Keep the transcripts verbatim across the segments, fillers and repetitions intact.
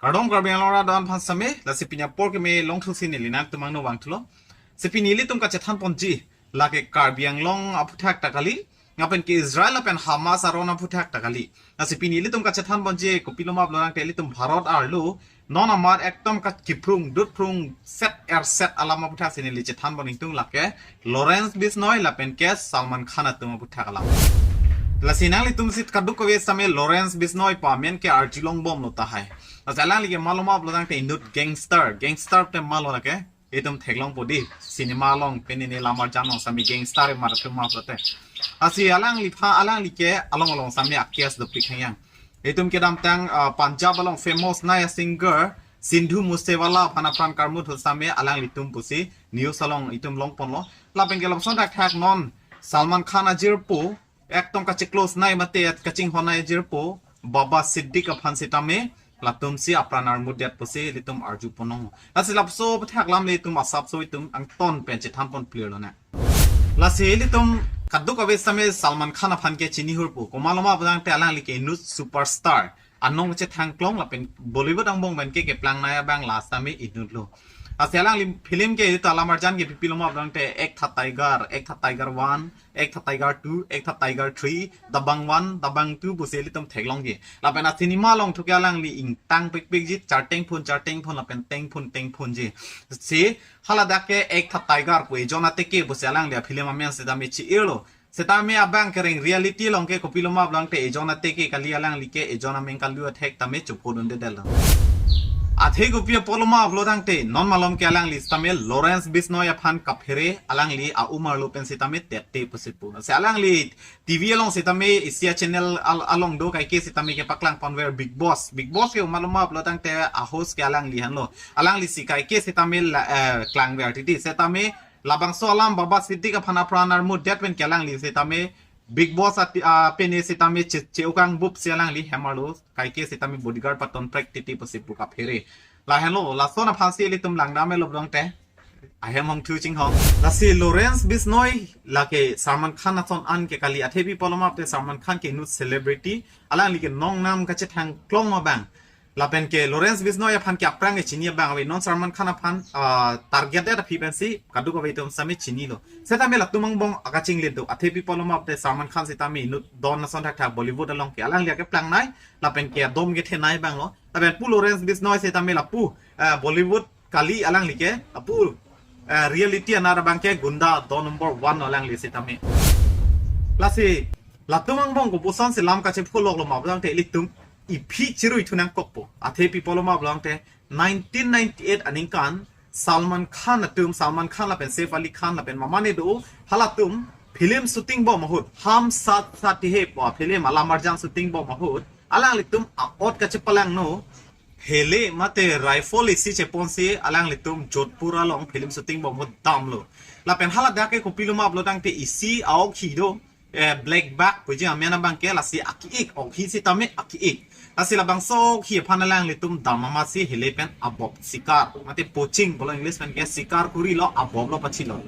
Kardom Karbi Anglong arat aphan sitame, lasi pini apor keme longthu si neli nangtum angno vangthulo. Si pini ilitum kachethan ponji, lake Karbi Anglong aphuthak ta kali, lapen ke Israel lapen Hamas aron aphuthak ta kali. Lasi pini ilitum kachethan ponji kopilo ma pulo tangte ilitum Bharat arlo, non amat ekdom kachiprung, dutprung, set er set alam aphuthak si neli chethan pon ingtung, lake Lawrence Bishnoi lapen ke Salman Khan atum aphuthak alam. Lasi nanglitum si kadokave sitame Lawrence Bishnoi pu amen ke arjulong bomlo tahai. Lasi alangli ke malo ma pulo tangte inut gangster, gangster te malo lake. Itum theklong po di, cinema along pen ini lamar jan along sitame gangster emat atum ma pulote. Lasi alangliphan, alangli ke along along sitame a-case dopik hangyang. Itum kedamtang, ah, Punjab along famous nai singer Sidhu Moosewala aphan apran karmut ahut sitame alanglitum pusi news along itum long ponlo. Lapen ke lapuson thakthak non Salman Khan ajirpo, ekdom kacheclose nai mate kachinghon nai ajirpo, Baba Siddique aphan sitame latum si apran armut det pusi ilitum arju ponlong. Lasi lapuson aphuthak alam le itum asapso itum angton pen chethan pon clear lonang. Lasi ilitum kadokave sitame Salman Khan aphan ke chini hurpo. Komalo ma pulo tangte alangli ke inut superstar. Anong chethang klong lapen Bollywood angbong pen ke keplang nai abang la sitame inutlo. Lasi alangli film ke ilitum alam arjan ke kopilo ma pulo tangte Ek Tha Tiger, Ek Tha Tiger one, Ek Tha Tiger two, Ek Tha Tiger three, Dabangg one, Dabangg two pusi ilitum theklongji. Lapen a-cinema along thu ke alangli ingtang pikpikji, charteng phun, charteng phun, lapen teng phun, teng phunji. Si haladak ke Ek Tha Tiger pu ejon ateke pusi alangli a-film amen sitame chi-irlo. Sitame abang kereng reality along ke kopilo ma pulo tangte ejon ateke kali, alangli ke ejon ameng kalu athek tame chopodundedetlo. Athe kopi apotlo ma pulo tangte non malom ke alangli sitame Lawrence Bishnoi aphan kaphere, alangli a-umar lo pen sitame tette pusi pu. Si alangli T V along sitame isi a-channel al-, along do kaike sitame kepaklang ponver Bigg Boss. Bigg Boss ke komalo ma pulo tangte a-host ke alangli henlo. Alangli si kaike sitame la, eh, klangver titi. Sitame labangso alam Baba Siddique aphan apran armut det pen ke alangli sitame Bigg Boss ati, ah, pen sitame che, che-okang bup si alangli hem arlo kaike sitame bodyguard paton prek titi pusi pu kaphere. Lahenlo, lason aphan si ilitum langdamlo pulo tangte ahem hongthu chinghon. Lasi Lawrence Bishnoi lake Salman Khan ason an ke kali, athe kopilo ma pulote Salman Khan ke inut celebrity, alangli ke nongnam kachethang klong abang. Lapen ke Lawrence Bishnoi aphan ke aphrang ke chini abang ave, non Salman Khan aphan, ah, target det aphi pensi kadokave itum sitame chinilo. Sitame latum angbong akachinglit do. Athe kopilo ma pulote Salman Khan sitame inut don ason thakthak Bollywood along ke alangli akeplang nai, lapen ke adom kethe nai abang lo. Lapen pu Lawrence Bishnoi sitame lapu, ah, Bollywood kali, alangli ke lapu, ah, reality aner abang ke gunda don number one lo alangli sitame. Lasi latum angbong kopuson si lam kachepholoklo ma pulo tangte ilitum iphi chirui thu nangkokpo. Athe kopilo ma pulo tangte nineteen ninety-eight aningkan Salman Khan atum, Salman Khan lapen Saif Ali Khan lapen mamane do, halatum film shooting bom ahut, Hum Saath Saath Hain pu film alam arjan shooting bom ahut, alanglitum a-ot kachepalangno, hele mate rifle isi cheponsi alanglitum Jodhpur along film shooting bom ahut damlo. Lapen haladak ke kopilo ma pulo tangte isi a-okhi do, eh, black buck puji amen abang ke, lasi aki-ik, okhi sitame aki-ik. Lasi labangso okhi aphan alanglitum dam amatsi hele pen abob, shikar mate poaching pulo English pen ke, shikar kurilo, abob lo pathilo.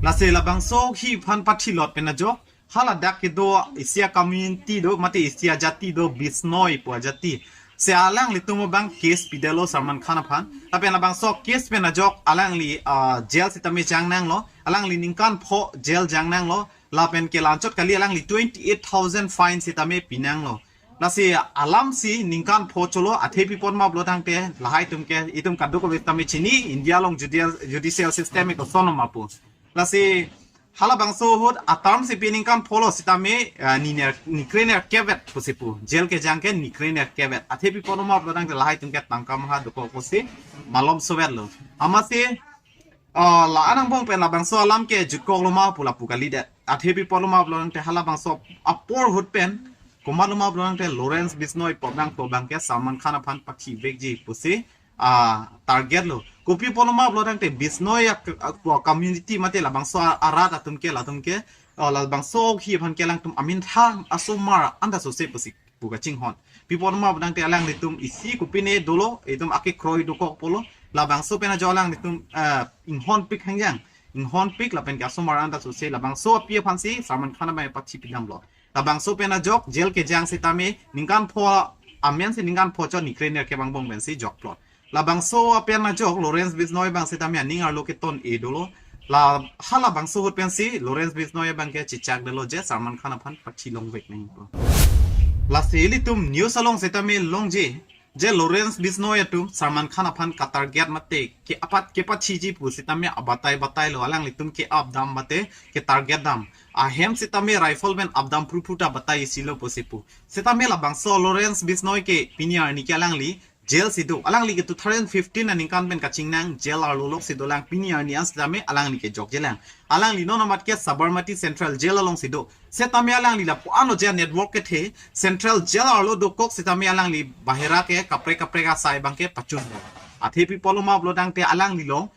Lasi labangso okhi aphan pathilot pen ajok haladak kedo isi a-community do mate isi ajati do, Bishnoi pu ajati. Si alanglitum abang case pidetlo Salman Khan aphan. Lapen labangso case pen ajok alangli, ah, jail sitame jangnanglo. Alangli ningkan pho jail jangnanglo. Lapen ke la-anchot kali, alangli twenty-eight thousand fine sitame pinanglo. Lasi alam si ningkan pho cholo. Athe kopilo ma pulo tangte lahai atum ke itum kadokave sitame chini, India along judicial, judicial system ke koson ma pu. Lasi halabangso ahut a-term si pi ningkan pholo sitame, ah, ni ner, ni krenerkep vet pusi pu. Jail kejang ke ni krenerkep vet. Athe kopilo ma pulo tangte lahai atum ke tangka maha dokok pusi malom sovetlo. Amatsi, ah, la-an angbong pen labangso alam ke jutkoklo ma pu lapu kalidet. Athe kopilo ma pulo tangte halabangso apor ahut pen komalo ma pulo tangte Lawrence Bishnoi pu abang pu abang ke Salman Khan aphan pathivekji pusi, ah, target lo. Kopilo ma pulo tangte Bishnoi a, a, a-community mate labangso a, arat atum ke, latum ke, ah, labangso okhi aphan ke alangtum amin thang asomar anta sose pusi pu kachinghon. Kopilo ma pulo tangte alanglitum isi kopine dolo, itum akekroi dokok pulo. Labangso pen ajok alanglitum, ah, inghonpik hangyang. Inghonpik lapen ke asomar anta sose labangso api aphansi Salman Khan abang pathi pidamlo. Labangso pen ajok jail kejang sitame ningkan pho amen si ningkan pho chot ni kre ner ke bang bong pensi jokplot. Labangso apen ajok Lawrence Bishnoi abang sitame aning arlo keton-e dolo. La hala bangso ahut pensi Lawrence Bishnoi abang ke chechak dolo je Salman Khan aphan pathi longvek nangpo. Lasi ilitum news along sitame longji je Lawrence Bishnoi atum Salman Khan aphan ka-target mate ke-apat kepathiji pu sitame abatai batailo, alanglitum ke-ap dam mate ke-target dam. Ahem sitame rifle pen ap dam phru phru ta batai isi lo pusi pu. Sitame labangso Lawrence Bishnoi ke pini arni ke alangli jail si do. Alangli ke two thousand fifteen aningkan pen kachingnang jail arlo lok si dolang, pini arni an sitame alangli ke jokjelang. Alangli non amat ke Sabarmati Central Jail along si do. Sitame alangli lapu-an lo je network kethe Central Jail arlo dokok sitame alangli bahera ke kaprek kaprek asai abang ke pachun do. Athe pi apotlo ma pulo tangte alangli along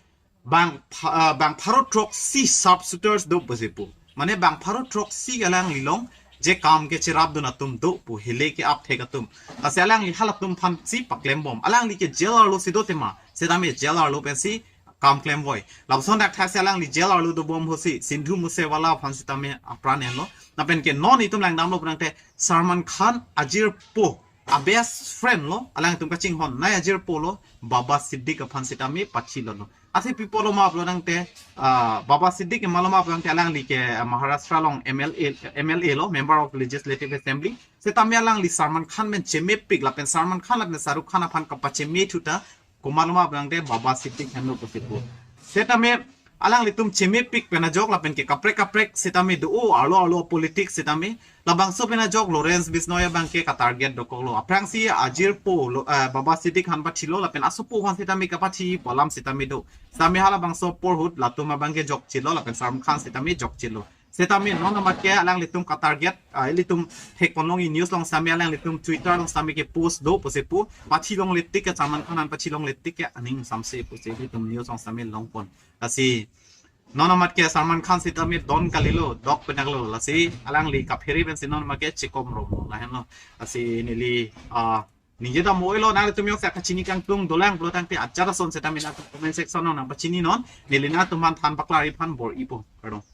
bang pha-, ah, bang pharo throksi sharpshooters do pusi pu. Mane bang pharo throksi alangli along je kam kecherapdun atum do pu, hele ke-ap thek atum. Lasi alangli halatum aphan si paklem bom. Alangli ke jail arlo si do tema. Sitame jail arlo pensi kam klem voi. Lapuson dak thak si alangli jail arlo dobom ahut si Sidhu Moosewala aphan sitame apran enlo. Lapen ke non itum langdamlo pulo tangte Salman Khan ajirpo a-best friend lo, alangtum kachinghon nai ajirpo lo, Baba Siddique aphan sitame pathi longlo. Athe pi apotlo ma pulo tangte, ah, Baba Siddique ke malo ma pulo tangte alangli ke, ah, Maharashtra along M L A, M L A lo, Member of Legislative Assembly. Sitame alangli Salman Khan pen chemepik lapen Salman Khan lapen Shah Rukh Khan aphan kapacheme thu ta komatlo ma pulo tangte Baba Siddique henlo pusi pu. Sitame alanglitum chemepik pen ajok lapen ke kaprek kaprek sitame do-o arlo arlo politics sitame. Labangso pen ajok Lawrence Bishnoi abang ke ka-target dokoklo. Aphrangsi ajirpo lo, eh, Baba Siddique aphan pathilo lapen asopo aphan sitame kapathi pu alam sitame do. Sitame halabangso apor ahut latum abang ke jokchelo lapen Salman Khan sitame jokchelo. Sitame non amat ke alanglitum ka-target, ah, ilitum thekponlong, e-news along sitame alanglitum Twitter along sitame ke-post do pusi pu, pathi longle tik ke Salman Khan aphan pathi longle tik ke aning samse pusi ilitum news along sitame longpon. Lasi non amat ke Salman Khan sitame don kalilo, dok penaklo. Lasi alangli kaphere pensi non amat ke chekom rom lahenlo. Lasi neli, ah, ningje dam oilo, nanglitum jongsi kachini kangtung dolang pulo tangte ajat ason sitame nangtum comment section along nangpachini non. Neli nangtum aphan than paklar-i aphan bor-ipo. Kardom.